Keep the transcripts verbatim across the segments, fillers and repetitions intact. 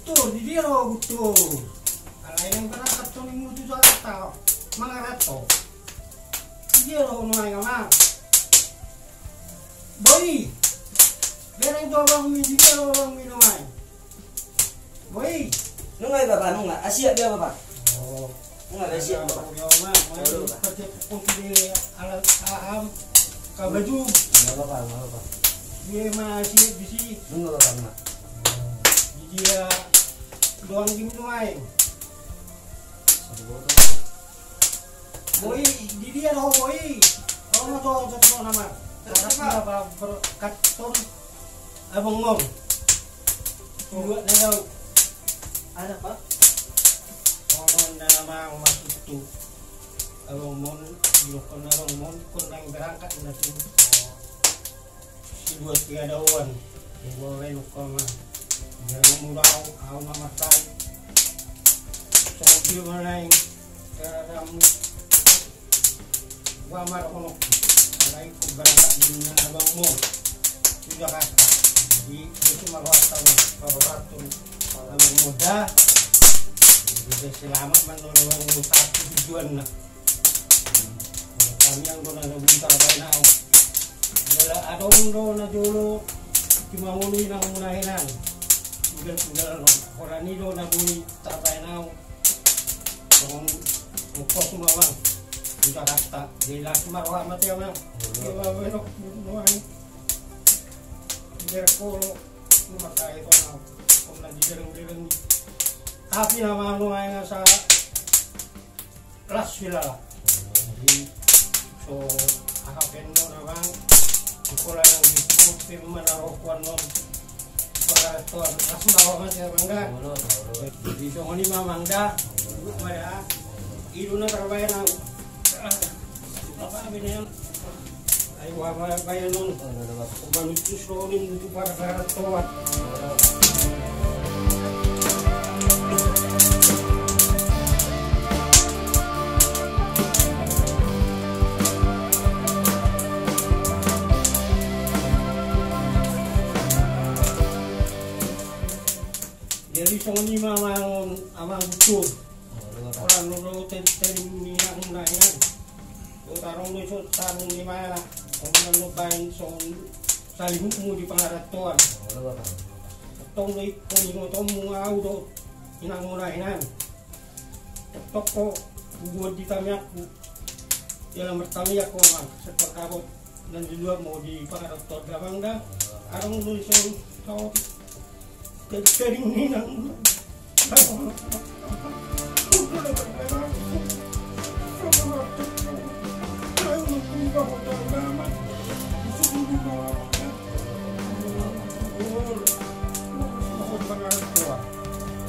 Guntur, di dia ro Guntur? Alai naeng berangkat tu, minggu tu Jakarta mangaranto. Di dia ro nuaeng, Amang? Boi. Bereng tu abangmi, di dia ro abangmi nuaeng? Boi. Nunga i, Bapa, nunga. Asi, ya, Bapa. Oh. Nunga, asi, ya, Bapa. Nunga, Bapa. Nunga, Bapa. Nunga, Bapa. Dia ma asi di si. Nunga, Bapa, nunga. Di dia doang di nuaeng. Boi, di dia do ho, Boi? Ro ma tu, tu, tu nama. Tapi apa berkat ton abangmon? Dua na dau. Ada, Pak? Ngomong nama masuk tu abangmon, di lokon abangmon, kon naeng berangkat na tu. Sibuat tiga daoan. Ibu rai lukoma. Jangan murau, au mamartai. Sobi manaeng. Karamu. Wa mar onok. Alai ku berangkat di na abangmon. Sudah kata. Di, di cuma ruas tahun. Kalau ratu. Abangmon dah. Jadi selamat menolak satu tujuan na. Tangiang do na nauli tarbaen au. Jala adong do na jolo, cuma ngolu inang muna hinan. Tinggal, tinggal holan i do na boi tarbaen au. Songon ongkos ma, Amang. Di Jakarta. Di las ma roha mate, Amang. Di bawah belok, nuaeng. Di Derkolo. Cuma kayak itu, Amang. Kau na di dereng-dereng. Tapi nama nuaeng asa las sila. Jadi so aha pe do na, Amang, sikola nang di pin mana rokuan non. Pakaretuan las ma roha mate, Amang, da. Jadi songon i ma, Amang, da. Mada i do na tarbaen au. Apa bini? Ai wa ma baenon. Manutus do ning tu parkarantoan. Jadi songon i ma, Amang, Amang Guntur. Holan do tadi, tadi ni nang na hinan. Dohot adong do i so tarung ni mana. Songon na baen songon salihutmu di pangarantoan. Tong do i, ingotonmu au do inangmu na hinan. Toktok ho, hubuat di tamiangku. Jala martamiang ho, Amang, setor dapot. Nandiluanmu di pangarantoan, Amang, da. Adong do i so tau. Jadi, jadi ni nang.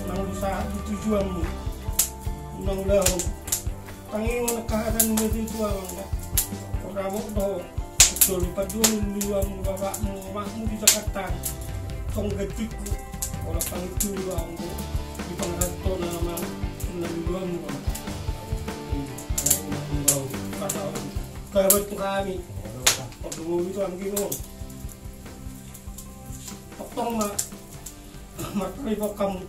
Nang usaha di tujuanmu. Nang udah. Tangiangan hata ni na tuatua, Amang, da. Ora mok do. Jolo paduan ni luamu, bapakmu, omakmu di Jakarta. Tong gantiku. Ora pangitu luamu. Di pangaranto na, Amang. Na luamu, Amang. Alai na luamu. Kabar tu hami. Ora mok do, Amang, gino. Tong ma. Martali pok kamu.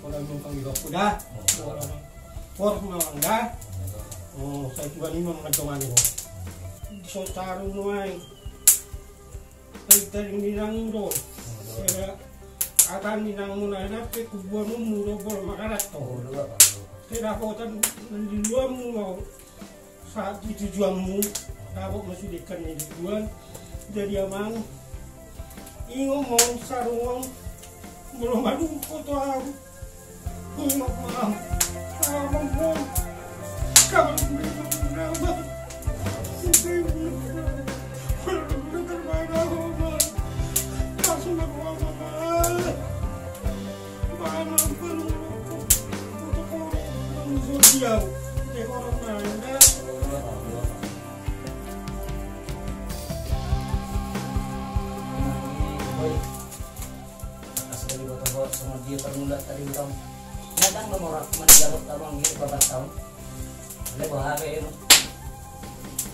Ora mok do, Amang, gino. Kuda. Ora mok. Por ma, Amang, da. O, sai tuan i ma mandongani ho. So tarung nuaeng. Sai tarung ni nang do. Hata ni nang muna hinan pe hubuanonmu do, bolo mangaranto. Sai dapotan di luamu ma. Sahat di tujuanmu. Dapot ma sude kan ni tujuan. Jadi, Amang. Ingot ma on, sarung on, molo madungko tu ahu. Ingot ma on, sarung on. Kamu minum nama. Sisi minum nama. Molo terbaik ahu, Amang. Kasih aku, Amang. Dia termuda tadi bilang, datang nomor aku mandi jalur tabang gitu, bapak tahun. Ada bahagia ini.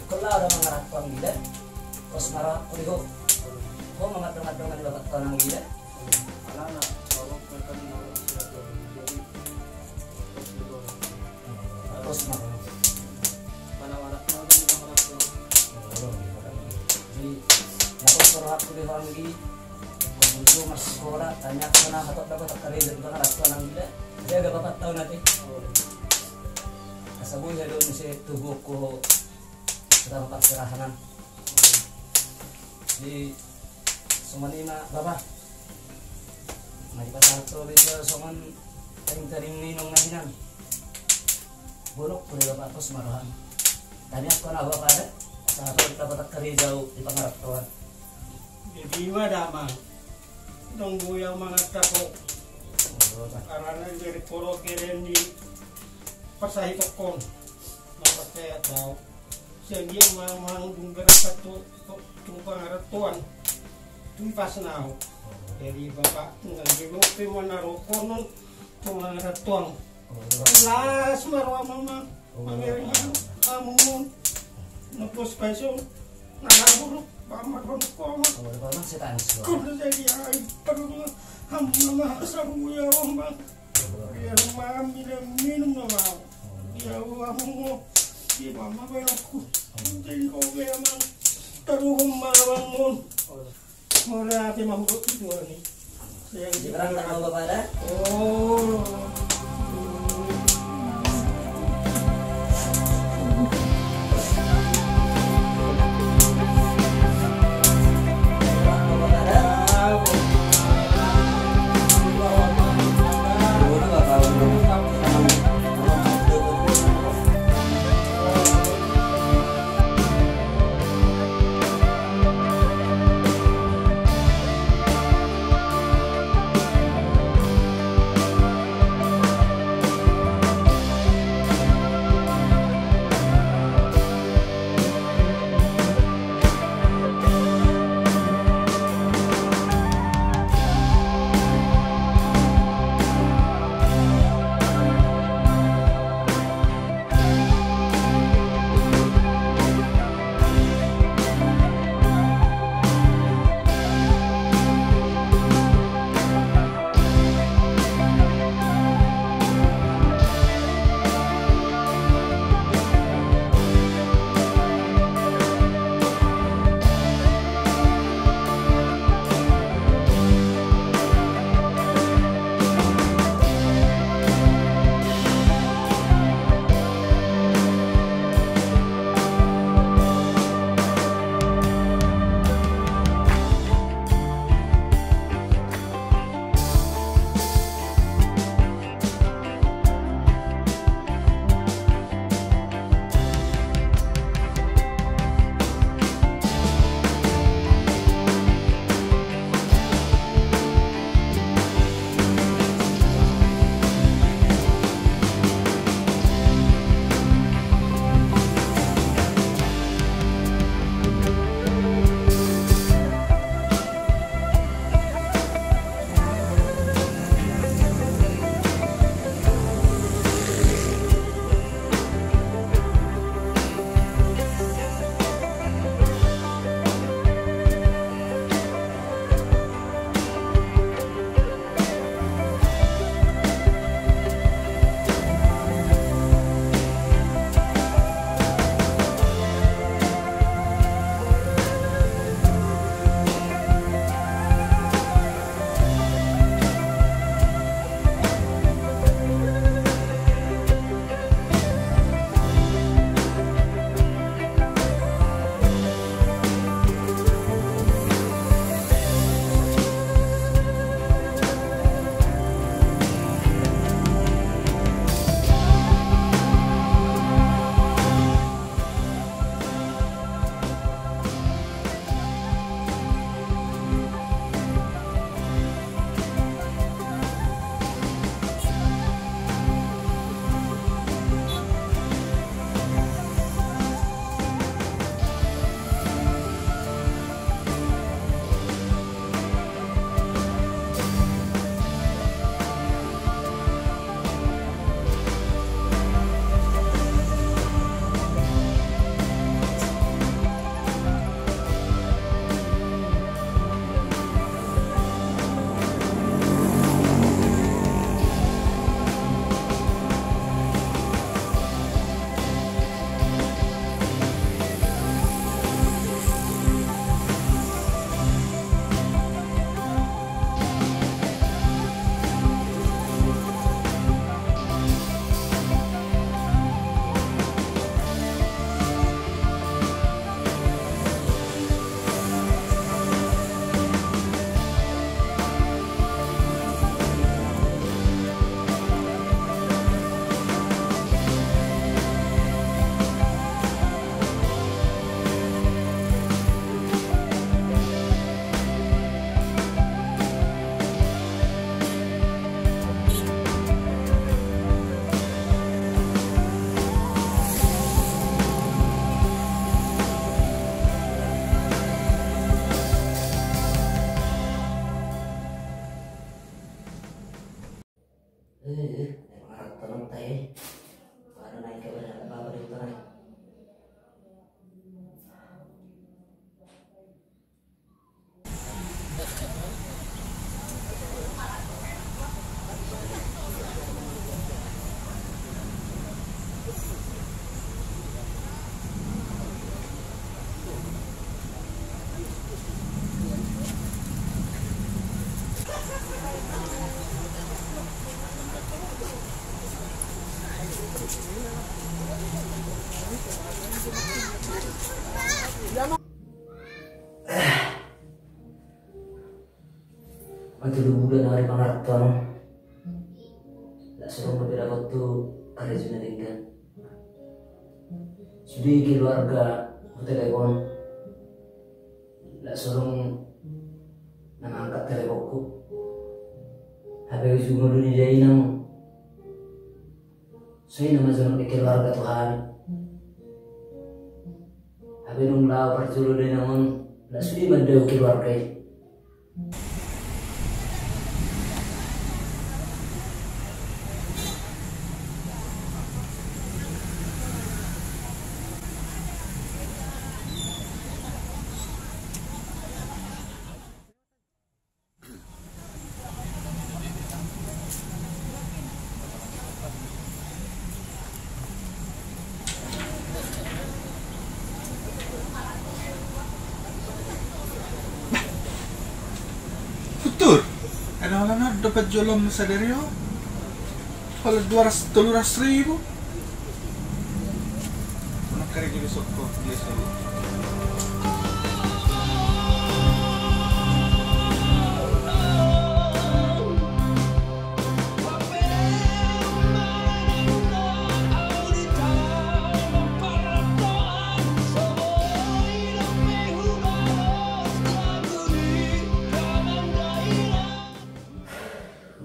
Kalau ada mengharapkan gila, kos marah aku di ho. Ho mengadong-adong di bapak tahun gila. Anak-anak, kalau mereka Anggi, waktu itu masih sekolah, tanya pernah atau dapat kerja di tengah ratu anang gila. Dia gak apa-apa tahu nanti. Asa boi halo muse tubuhku. Sudah bapak serahanan. Di songon i ma bapa. Mari pasahat tu bisa songon taring-taring ninong na hinan. Bolok kuli bapa pos marohan. Tanya kau na bapa ada. Sahat tu dapat kerja di pangarat tuan. Jadi ma damang. Dong buya mangata ko. Karena dari koro keren di pasahi tokon. Maka saya tahu. Sian dia ma-, mangudung berangkat tu, tu, tu pangarat tuan. Tu i pas nau. Jadi bapa tinggal di lope mana rokonon tu pangarat tuan. Las maro amang ma. Mangiring hamu. Nopos paison. Nagabur. Bama don koma. Kau na jadi ai. Padung hamu ma sabu ya omang. Biar makan minum, minum na mau. Ya, amang, di mama bayarku. Jadi kau biar mang. Taruh ma amang. Ora ate mambo itu ni. Di berangkat mau bapak ada? Oh. Eh, eh, mangarap tonang tai. Ada naik ke mana? Apa, apa di utara? Oto, dua bulan au di pangaranto on. Nda so adong dope dapothu karejo na denggan. Sude keluarga hutelepon, nda so adong na mangangkat teleponhu. Hape ujung ngolu ni dainang, so i na manjonok ni keluarga tu hami. Hape dung laho parjolo dainang on, nda sude mandao keluarga i. Futur, ada holan na dope jolom sadari on. Holan dua ratus, tolu ratus ribu. Anak kari jadi sokko, dia sokko.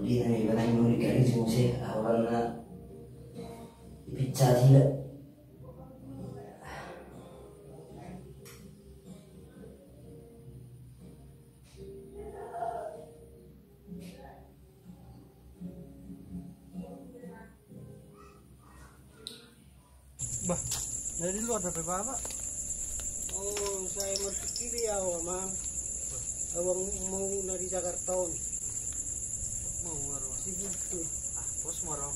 Dia na iba na ingkon di karejo muse, aholan na ipincat hila. Bah, na di luar dope bapa? Oh, sai marpikir au, Amang. Abang mau na di Jakarta on. Mau warung. Sibuk tu. Ah, pos maram.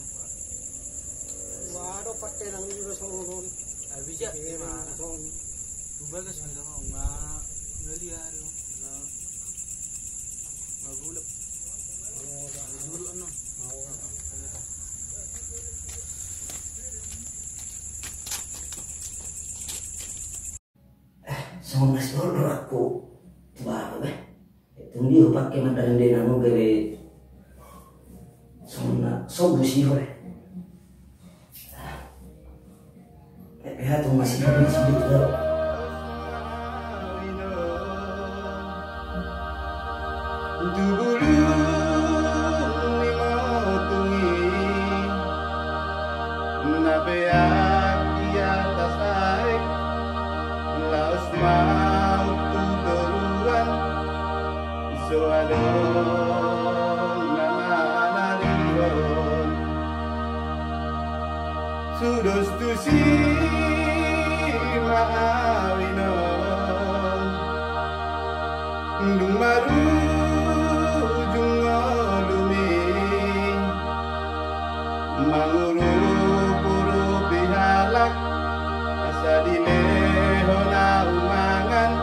Waduh, patenang juga sonon. Ah, bisa, di mana? Son. Bagas, mana mau? Nggak, nggak lihat. Nggak, nggak gulep. Oh, nggak gulep, no. Oh. Songon na sihol do rohangku tu bapa be. Tung dia hupake mandalan dainang on gabe songon na sobu sihol. Tapi hatong masih habis hidup kau. Na peak di atas aek, laos maut tu toruan, so adong na manarihon. Sudos tusi ma au inon, dung marujung ngolumi. Mangurup-urupi halak, asa dilehon au mangan,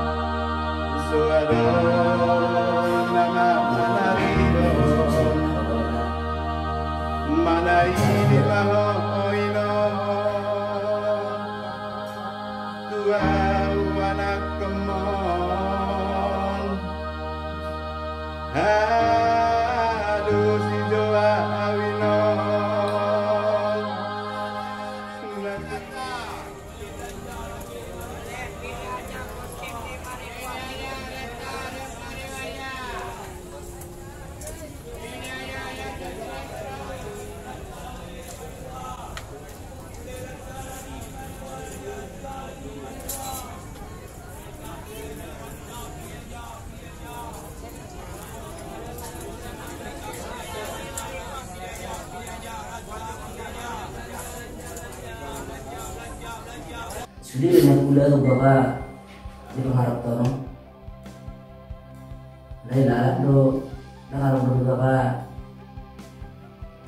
so adong na manarihon. Manaidi ma ho inon. Tu au anakhon. Aduh, si Joa awinon. Dia na pula tu bapa di pangarap tono. Lai lalap do, na karong do bapa.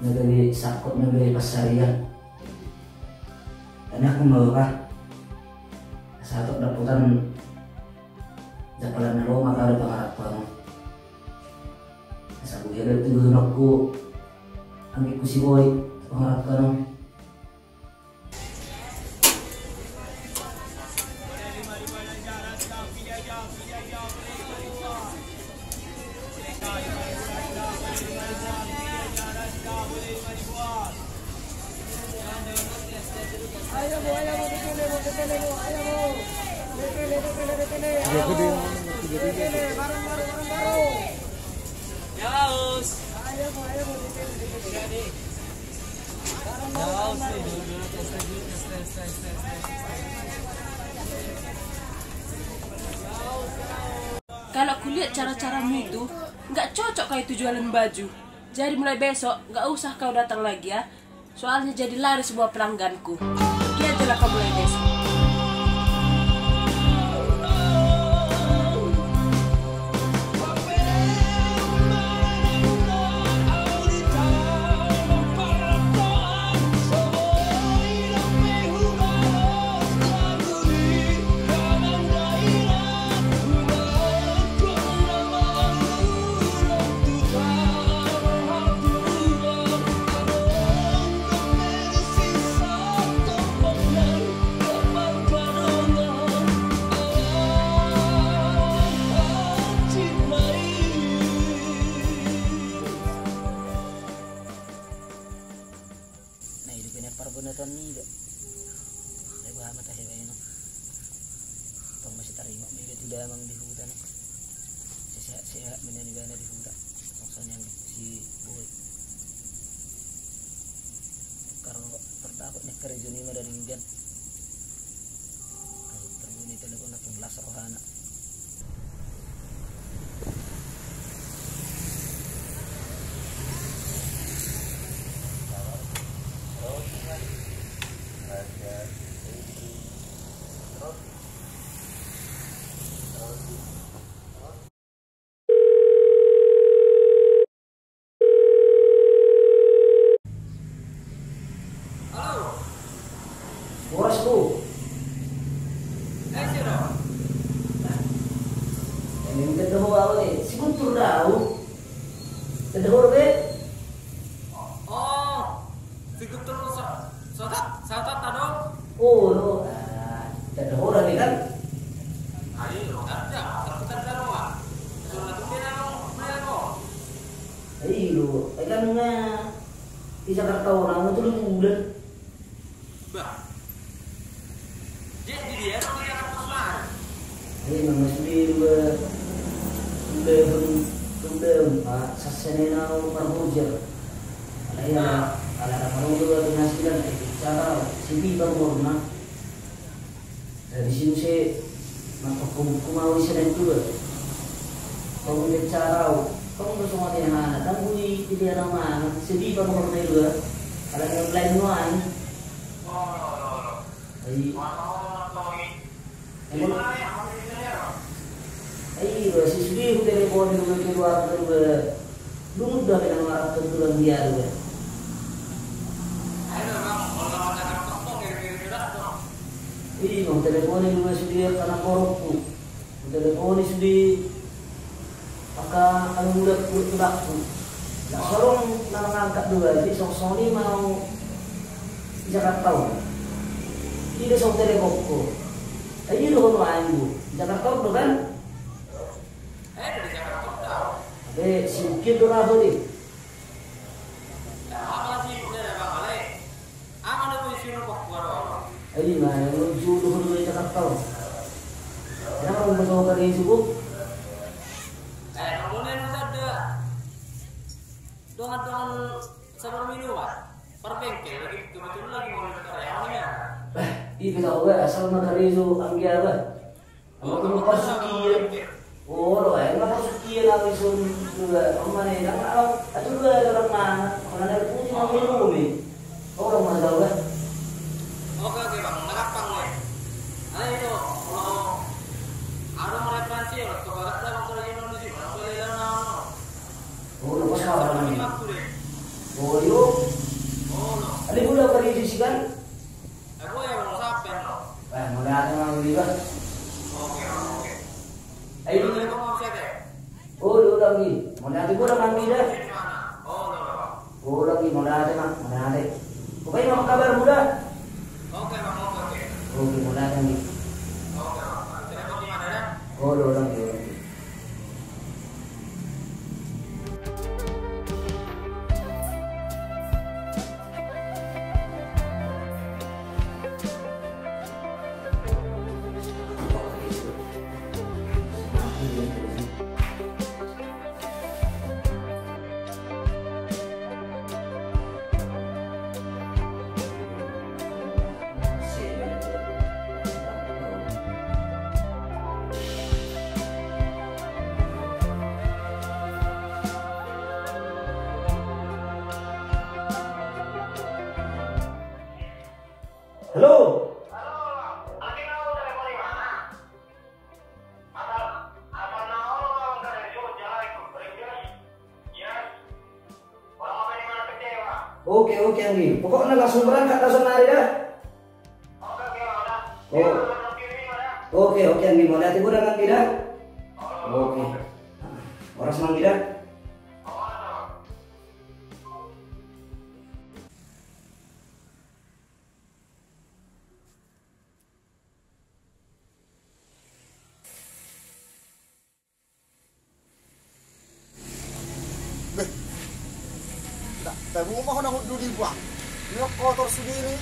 Na gabe sangkot na gabe pasarian. Tanya aku mau apa? Satu daputan japalan na lo maka di pangarap tono. Sabu ia dari tuduh aku. Ambil ku si boy pangarap tono. Kalau kulihat cara-caramu itu, nggak cocok kau itu jualan baju. Jadi mulai besok, nggak usah kau datang lagi ya. Soalnya jadi lari semua pelangganku. Pergi aja lah kau mulai besok. Na i dope na parbonaton niba. Alai boha ma tahe baenon. Tong masi taringot ma iba tu damang di huta ni. Sehat-sehat ma ibana di huta. Tong songon i anggo si boy. Karo tardapot ni karejo ni ma da denggan. Ai tarbuni telepon na tong las rohana. Halo. Boras, Bu. Eh, siapa? Ini minta tahu apa nih? Si Guntur tahu. Tahu be? Oh, si Guntur so-, sotat, sotat tahu. Oh, lo, ah, tahu orang ini kan? Ayo, lo kan, ya, kalau kita tahu, ah. Sudah tunggu ya, lo, main, lo. Ai lo, ai kan nga di Jakarta on, nga tolu bulan. Bah. Dia di dia, dia kan kosmar. Ai memang sude dua bulan, dua bulan, Pak, sasene na parhujur. Alai ala, ala na parhujur penghasilan, ai bicara, si pipa umurna. Jadi si muse mangkokkobukkon au i sian dua. Tong muse carau, tong do songon i hana, tong boi pilihan au mangan, sedi pamorna i dua. Ala ni online nuaeng. Ai. Emang. Ai, dua si sude hutelepon dua keluarga dua. Dung do hami na mangarap kebetulan dia dua. Ima, huteleponi dua sude angka na borokku. Huteleponi sude angka angka na mulak tu bakku. Ndang adong na mangangkat dua, jadi songon i ma au di Jakarta on. Ida so huteleponku. Ai ida do ho nuaeng, Bu. Di Jakarta on do kan? Be, si Ukir do ra ho de. Ai ima, na jolo do ho nuaeng Jakarta on. Kenapa kamu bawa karejo, Bu? Dongan-dongan sabar minum, Pak. Parbengkel lagi, kebetulan lagi mau minta karyawan ya. Eh, iya, kita tahu, asal mah karejo anggia, Pak. Ama tu parsukian. Olo, eh, ma parsukian au ison dua. Ama ne, nama au, atu dua orang mana? Mana dari puji mau minum ni. Orang mana tahu kan? Oke, oke, Bang. Gampang, Bang. Mauliate, godang, Anggi, da. Godang, Anggi, mauliate ma, mauliate. Baen ma kabarmu, da. Oke, mauliate, Anggi. Godang, Anggi, godang. Halo. Oke, oke, Anggi. Pokokna langsung berangkat, langsung nari, da. Oh. Oke, oke, Anggi. Mauliate godang, Anggi, da. Oke. Horas ma, Anggi, da. Beh. Nda, tarumaho na hundul i, Bang. Nion kotor sude ni.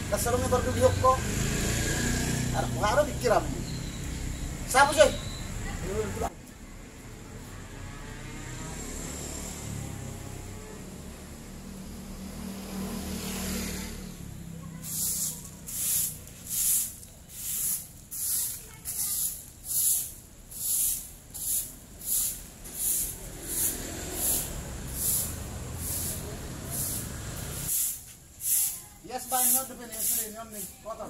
Dasar metor dulu hokko. Anak buharo pikiranmu. Sapu, Joy. Yes, Bang, nion dope ni, sude nion ni. Kotor.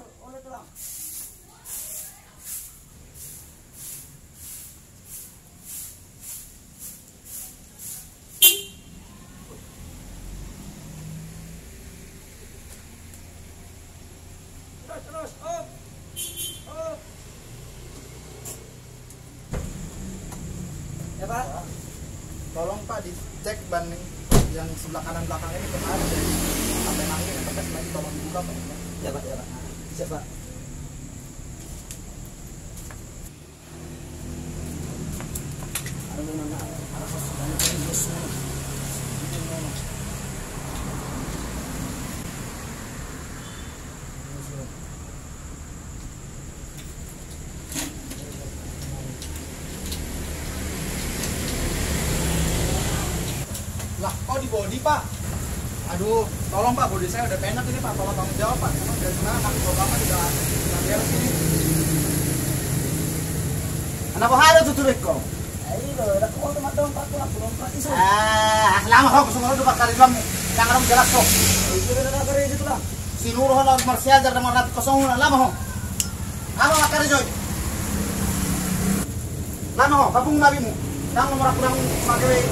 Terus, terus, op. Op. Ya, Pak. Tolong, Pak, dicek ban yang sebelah kanan belakang ini kemana, jadi sampai nangkir yang bekas lagi, tolong dibuka, Pak. Ya, Pak, ya, Pak. Siap, Pak. Lah, kok di bodi, Pak? Aduh, tolong, Pak, bodi saya udah penat ini, Pak. Tolong tanggung jawab, Pak. Memang dari sana anak bapak kan udah, udah beres ini. Anak boha do tutu, Rek, kok? Eh, iya, udah, kok teman-teman, Pak, tuh, aku dong, Pak, isu. Ah, lama ho, semua udah bakar di dalam. Jangan jelas ho. Iya, udah, udah, udah, itu lah. Sinuru ho na marsiajar, na marrapi kosong, na lama ho. Lama ho, Pak Karejoi. Lama ho, kapung labimu. Dang nomor aku dang pakai.